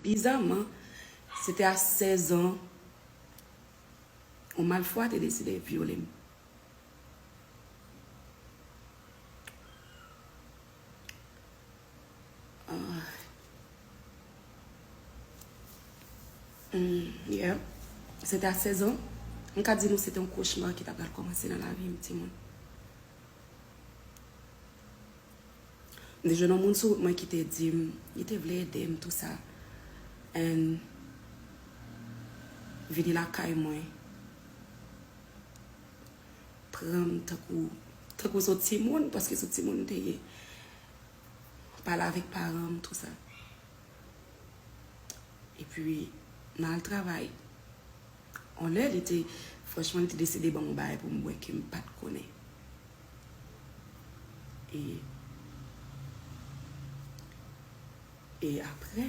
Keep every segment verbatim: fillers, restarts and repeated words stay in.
Bizaman, se te a sèz an, yon malfwa te deside vyole m. Ah. Mm, yeah. Se te a sèz an. M ka di nou se te yon kochma ki ta pral kòmanse nan lavi m, timoun. M te jwenn yon moun sou wout mwen ki te di m, li te vle ede m, tou sa. And vini lakay mwen. Pran m tankou, tankou se yon timoun, paske se yon timoun m te ye. Pale avèk paran m, tou sa. Epi, m al travay. On lè, li te, franchman, li te deside ban m yon bagay pou m bwè ke m pa t konnen. E, e apre,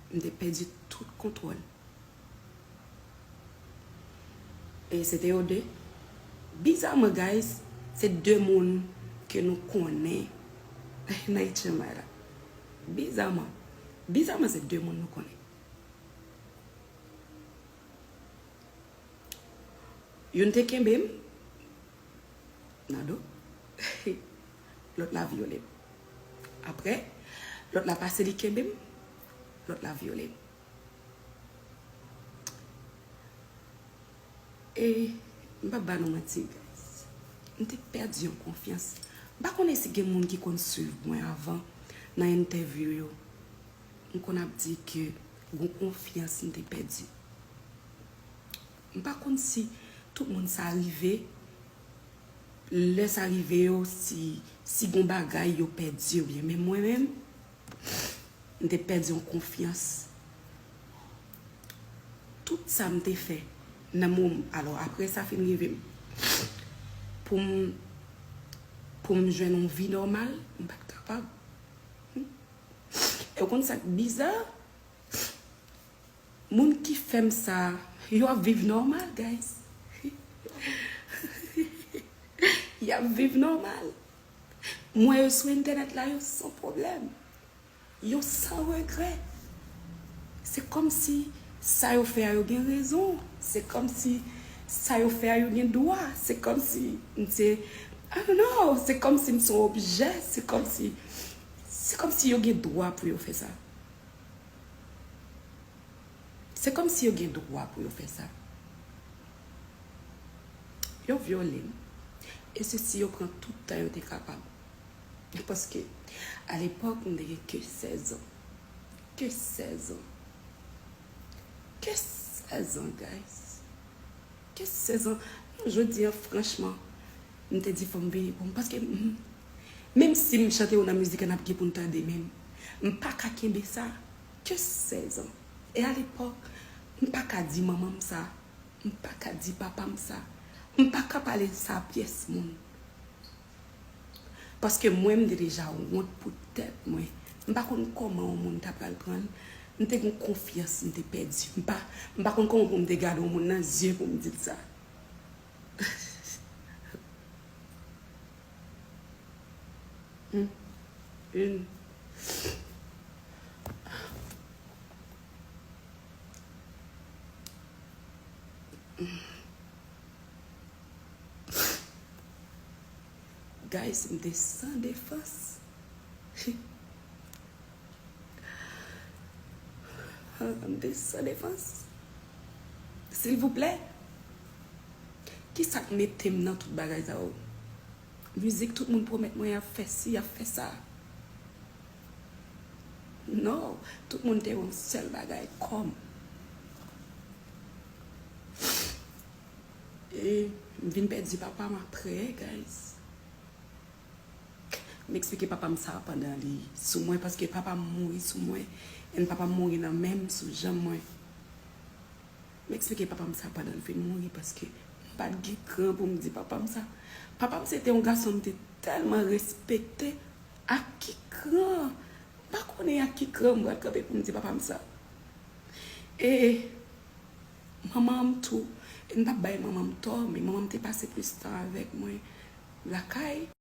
m te pèdi tout kontwòl. E se te yo de. Bizaman, guys, se de moun ke nou konnen nan H M I la. Bizaman. Bizaman, se de moun nou konnen. Youn te kenbe m nan do, lòt la vyole m. Apre, lòt la pase li kenbe m, lòt la vyole m. E m p ap ba nou manti, guys. M te pèdi yon konfyans. M pa konnen si gen moun ki konn swiv mwen avan nan entèvyou yo. M konn ap di ke gon konfyans m te pèdi. M pa konn si tout moun sa rive, lè sa rive yo, si, si gon bagay yo pèdi oubyen, men mwen menm, m te pèdi yon konfyans. Tout sa m te fè nan moman, alò, apre sa fin rive m, pou m, pou m jwenn yon vi nòmal, m pa t kapab. E w konn sa k biza? Moun ki fè m sa, yo ap viv nòmal, guys. Y ap viv nòmal. M wè yo sou entènèt la, yo san pwoblèm. Yo san regrè. Se kòmsi sa yo fè a, yo gen rezon. Se kòmsi sa yo fè a, yo gen dwa. Se kòmsi m se, I don't know, se kòmsi m se yon objè. Se kòmsi, se kòmsi yo gen dwa pou yo fè sa. Se kòmsi yo gen dwa pou yo fè sa. Yo vyole m. E se si yo pran tout tan yo te kapab. Paske, alepòk, m te gen ke sèz an. Ke sèz an. Ke sèz an, guys. Ke sèz an. Non, jodi a, franchman, m te di fò m vini pou m. Paske, m, menm si m chante yo nan mizik la, n ap gen pou n tande, men m pa ka kenbe sa. Ke sèz an. E alepòk, m pa ka di manman m sa. M pa ka di papa m sa. M pa ka pale sa a pyès moun. Paske mwen, m te deja wont pou tèt mwen. M pa konn kòman yon moun ta pral pran l. M te gen konfyans, m te pèdi. M pa, m pa konn kòman pou m te gade yon moun nan zye pou m di l sa. Hmm. Une. Guys, m te san defans. M te san defans. Silvouplè, kisa k mete m nan tout bagay sa yo? Mizik, tout moun pwomèt mwen y ap fè si, y ap fè sa. Non, tout moun te wè yon sèl bagay, kòm. E m vin pèdi papa m apre, guys. M eksplike papa m sa pandan li sou mwen, paske papa m mouri sou mwen, and papa m mouri nan men m sou janm mwen. M eksplike papa m sa pandan l fin mouri, paske m pa t gen kran pou m di papa m sa. Papa m se te yon gason m te tèlman respekte. Ak ki kran? M pa konnen ak ki kran m pral kanpe pou m di papa m sa. E manman m tou, e m p ap bay manman m tò, men manman m te pase plis tan avèk mwen lakay.